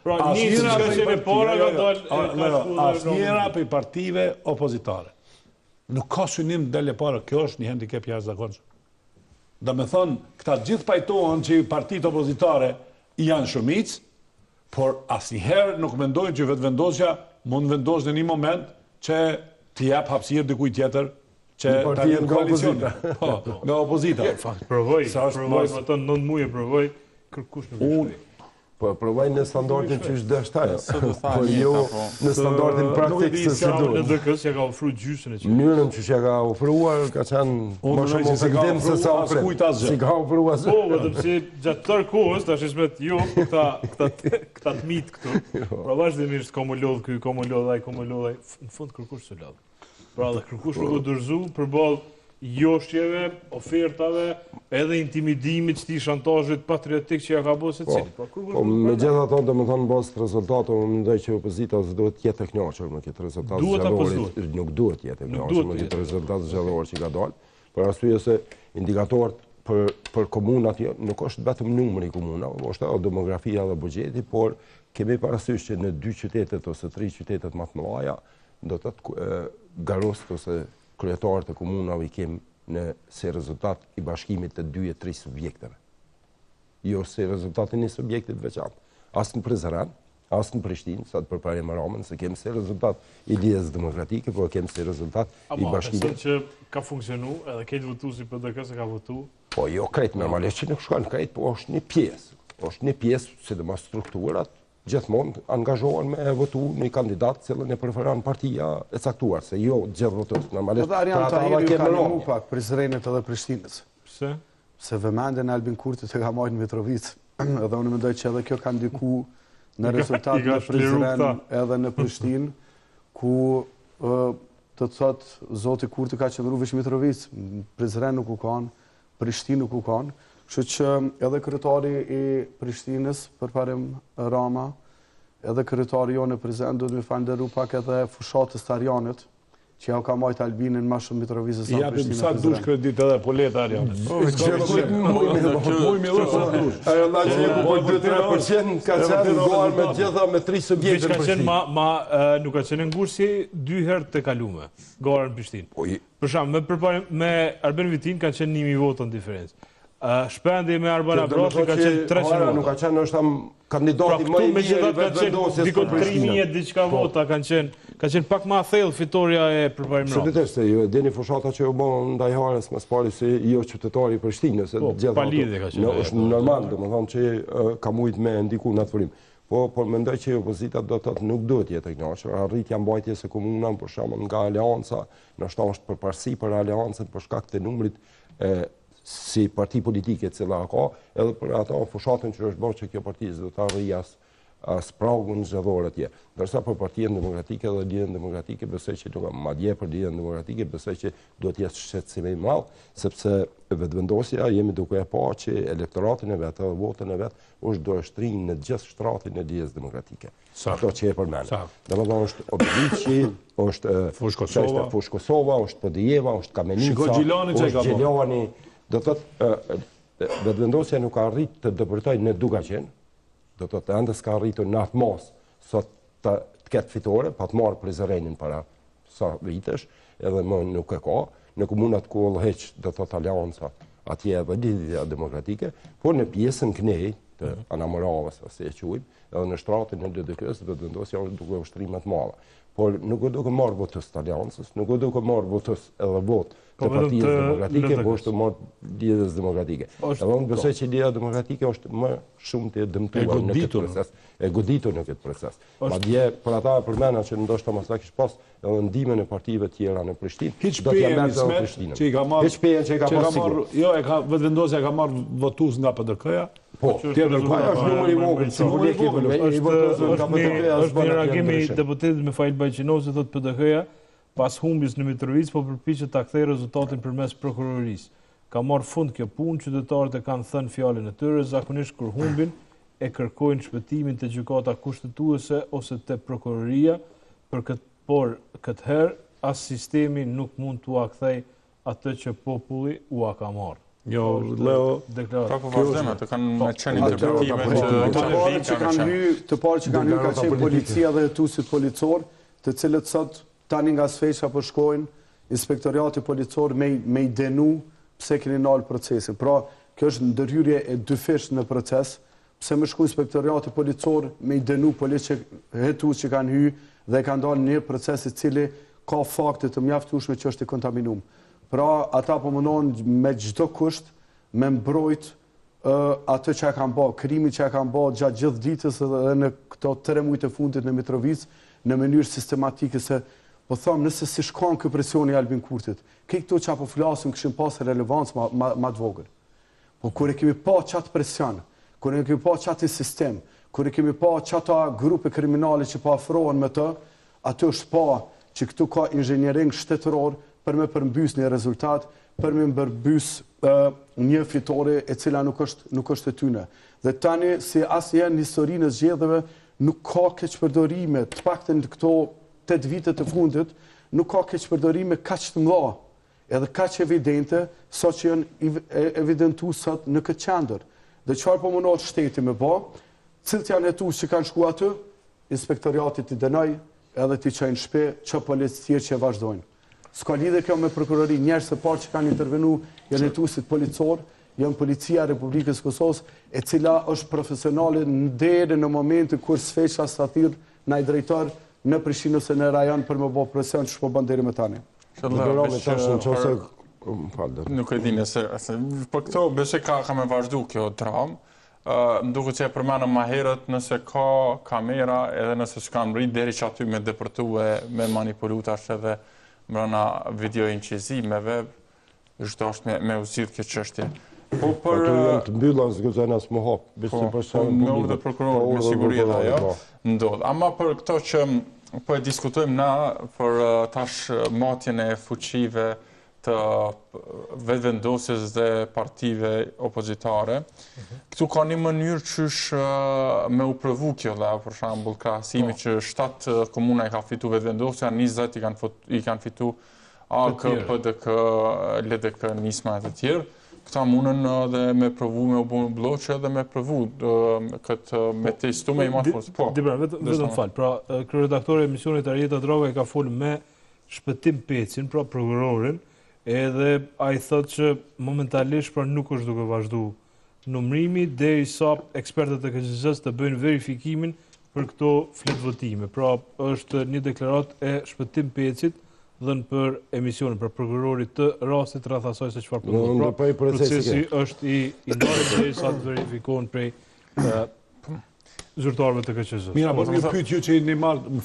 Pra, asnjëra ka qenë e para ka dalë ka shku dhe asnjëra prej partive opozitare. Nuk ka synim të dalë e para, kjo është një handicap i jashtëzakonshëm. Domethënë, këta gjithë pajtohen që partitë opozitare janë shumicë, por asnjëherë nuk mendojnë që Vetëvendosja mund të vendosë në një moment që t'i jap hapësirë dikujt tjetër që ta lidhë koalicionin. Po, nga opozita. Fakt, provoi, provoi, më thënë, 9 muaj provoi, kërkush nuk e shkoi. Po, provoi në standardin që është dashtë ajo. Po jo po. në standardin praktik se si duhet. LDK-së ja ka ofru gjysën e qeverisë. Mënyrën që ja ka ofruar ka qenë më shumë ofendim se sa ofrim. S'i ka ofru asgjë. Po, vetëm se gjatë tërë kohës, tash Ismet, jo, po këta, këta, këta të mitë këtu. Jo. Pra vazhdimisht ka m'u lodh ky, ka m'u lodh ai, ka m'u lodh ai. Në fund kërkush s'u lodh. Pra dhe kërkush nuk u dorëzu përballë joshjeve, ofertave, edhe intimidimit që ti shantazhit patriotik që ja ka bo secili. Po, pra, po megjithatë, domethënë, në bazë të rezultateve, unë mendoj që opozita s'duhet të jetë e knaqur me këtë rezultat zgjedhor. Nuk duhet të jetë e knaqur me këtë rezultat zgjedhor që ka dalë. Për arsye se indikatorët për, për komunat jo, nuk është vetëm numri i komunave, është edhe demografia dhe buxheti, por kemi parasysh që në dy qytetet ose tri qytetet më të mëdha, do të thotë garuesit ose kryetarët e komunave i kemi në si rezultat i bashkimit të dy e tri subjekteve. Jo si rezultat i një subjektit të veçantë. As në Prizren, as në Prishtinë, sot Përparim Ramën, s'e kemi si rezultat i Lidhjes Demokratike, po e kemi si rezultat i bashkimit. Ama, që ka funksionu, edhe krejt votuesi i PDK-së ka votu? Po, jo krejt, normalisht që nuk shkon krejt, po është një pjesë. është një pjesë, sidomos strukturat, gjithmonë angazhohen me votu një kandidat cilën e preferon partia e caktuar, se jo gjithë votues. Normalisht, po dhe Arian Tahiri ju ka ndihmu pak Prizrenit edhe Prishtinës. Pse? Se vëmendjen e Albin Kurtit e ka majtë në Mitrovicë. Edhe unë mendoj që edhe kjo ka ndiku në rezultat në Prizren edhe në Prishtinë, ku do të thotë zoti Kurti ka qëndru veç Mitrovicë, Prizren nuk u kanë, Prishtinë nuk u kanë, kështu që edhe kryetari i Prishtinës, Përparim Rama, edhe kryetari jonë në Prizren, duhet me falënderu pak edhe fushatës të Arianit, që ja u ka majtë Albinin ma shumë Mitrovicës sa Prishtinë. Japim sa dush kredit edhe po leta Arianit. Po, Muj mi dhënë sa dush. Ajo la që jeku për 2-3% ka qenë garë me gjitha me tri subjekte në Prishtinë. Ma, ma, nuk ka qenë ngushtë si dy herë të kalume, gara në Prishtinë. Po, Për shembull, me përparim me Arben Vitin kanë qenë 1000 vota në diferencë. Shpendi me Arban Abrashin ka qenë 300 vota. Nuk ka qenë ndoshta kandidati pra, më i mirë i Vetëvendosjes për Prishtinën. 3000 diçka po. vota kanë qenë, ka qenë pak më thellë fitorja e Përparim Ramës. Absolutisht, se ju e dini fushata që u bë ndaj Harës më së pari si jo qytetari i Prishtinës, se po, gjithë pa lidhje ka qenë. No, është po. normal, domethënë që ka mujt me ndiku në atë frymë. Po, por mendoj që opozita do të thotë nuk duhet të jetë e kënaqur. Arritja mbajtjes së komunave, për shembull, nga Aleanca, ndoshta është përparësi për Aleancën për shkak të numrit e si parti politike e cila ka, edhe për ato fushatën që është bërë që kjo parti s'do të arrijë as as pragun zgjedhor atje. Ndërsa për Partinë Demokratike dhe Lidhjen Demokratike besoj që nuk madje për Lidhjen Demokratike besoj që duhet të jetë shqetësim i madh, sepse Vetëvendosja jemi duke e pa që elektoratin e vet edhe votën e vet është duke e shtri në gjithë shtratin e Lidhjes Demokratike. Ato që e përmend. Domethënë është Obiliqi, është Fushë Kosova, Fushë Kosova, është Podujeva, është Kamenica, Shiko Gjilani që e ka Gjilani. Do të thotë Vetëvendosja nuk ka arrit të depërtojë në Dukagjin, do të thotë ende s'ka arritur në atë masë sot të, të ketë fitore, pat marrë Prizrenin para sa vitesh, edhe më nuk e ka, në komunat ku udhëheq, do të thotë aleanca, atje edhe Lidhja Demokratike, por në pjesën knej të mhm. Anamoravës, ose e quajmë, edhe në shtratin e LDK-së, Vetëvendosja është duke u shtri me të madhe. Por nuk është duke marrë votues të aleancës, nuk është duke marrë votues edhe votë po, të Partisë Demokratike, po është marrë Lidhjes Demokratike. Edhe unë besoj që Lidhja Demokratike është më shumë të dëmtuar në këtë proces, e goditur në këtë proces. Madje, për ata e përmena që ndoshta mos ta kish pas edhe ndihmën e partive tjera në Prishtinë, Hiç do t'ja merrte edhe Prishtinën. Që i ka marrë, Hiç Pejën që i ka pas sigurt. Jo, e ka Vetëvendosja ka marrë votues nga PDK-ja. Po, tjetër ku është numër i vogël, simbolik i vogël, i votuesve nga PDK-ja. Është një reagim i deputetit Mefail Bajqinozi thotë PDK-ja pas humbjes në Mitrovicë po përpiqet ta kthejë rezultatin përmes prokurorisë. Ka marrë fund kjo punë, qytetarët e kanë thënë fjalën e tyre, zakonisht kur humbin e kërkojnë shpëtimin te gjykata kushtetuese ose te prokuroria, për këtë por këtë herë as sistemi nuk mund t'ua kthejë atë që populli ua ka marrë. Jo, Leo, deklaratë. Pra po vazhdojmë, ato kanë me qenë po, interpretime që të parë që kanë hy, të parë që kanë hy ka qenë policia dhe hetuesit policor, të cilët sot tani nga Sveçla po shkojnë inspektoriati policor me me i denu pse keni nalë procesin. Pra, kjo është ndërhyrje e dyfishtë në proces, Pse me shku inspektoriati policor me i dënu policë hetues që kanë hy dhe kanë dalë një proces i cili ka fakte të mjaftueshme që është i kontaminum. Pra, ata po mundohen me çdo kusht me mbrojt atë që e kanë ba, krimin që e kanë ba gjatë gjithë ditës dhe në këto tre mujt e fundit në Mitrovicë, në mënyrë sistematike se po them nëse s'ish kon ky presioni i Albin Kurtit, krejt këto që po flasim kishin pas relevancë ma, ma, ma të vogël. Po kur e kemi pa qatë presion, kur e kemi pa qatë sistem, kur e kemi pa qata grupe kriminale që po afrohen me të, aty është pa që këtu ka inxhiniering shtetëror për me përmbys një rezultat, për me përmbys një fitore e cila nuk është, nuk është e tyne. Dhe tani, si asnjëherë në historinë e zgjedhjeve, nuk ka keqpërdorime, të paktën këto 8 vitet e fundit, nuk ka keqpërdorime kaq të mëdha Edhe kaq evidente, sa që janë evidentu sot në këtë qendër. Dhe çfarë po mundohet shteti me ba? Cilët janë hetues që kanë shku aty? Inspektoriati t'i dënoj edhe t'i çojë në shtëpi, që policë tjerë që e vazhdojnë. S'ka lidhje kjo me prokurori, njerëz të parë që kanë intervenu janë hetuesit policor, janë policia e Republikës së Kosovës, e cila është profesionale në deri në momentin kur Sveçla s'ta thirr naj drejtor në Prishtinë ose në rajon për me bo presion që po bën deri më tani. Liberale tash në qoftë se Nuk e di nëse, po këto besoj ka ka me vazhdu kjo dramë. Ë më duket që e përmendëm më herët nëse ka kamera edhe nëse s'ka mrri deri që aty me depërtu e me manipulu tash edhe mbrana video incizimeve, është dashtë me, me u zgjidh kjo çështje. Po për po ato janë të mbylla, s'guxojnë as me hap, po, si për po, me urdhër prokuror, me siguri edhe ajo po. ndodh. Ama për këto që po e diskutojmë na për tash matjen e fuqive të vetëvendosjes dhe partive opozitare. Mhm. Këtu ka një mënyrë qysh me u provu kjo dhe, për shembull, krahasimi po. që 7 komuna i ka fitu vetëvendosja, 20 i kanë, i kanë fitu AAK, PDK, LDK, Nisma e të tjerë, këta mundën edhe me provu, me u bu blloqe edhe me provu këtë me po, testu me i matë forcë. Po, Dibra, vetëm, vetëm fal, pra, kryeredaktori i emisionit Arjeta Dragaj ka folë me Shpëtim Pecin, pra prokurorin, edhe ai thotë që momentalisht pra nuk është duke vazhdu numrimi derisa ekspertët e KQZ-së të bëjnë verifikimin për këto fletëvotime. Pra, është një deklaratë e Shpëtim Pecit dhënë për emisionin, për prokurorit të rastit rreth asaj se çfarë po ndodh. Pra, procesi është i i ndarë derisa të verifikohen prej zyrtarëve të KQZ-së. Mira, po një pyetje ju që jeni marrë, më.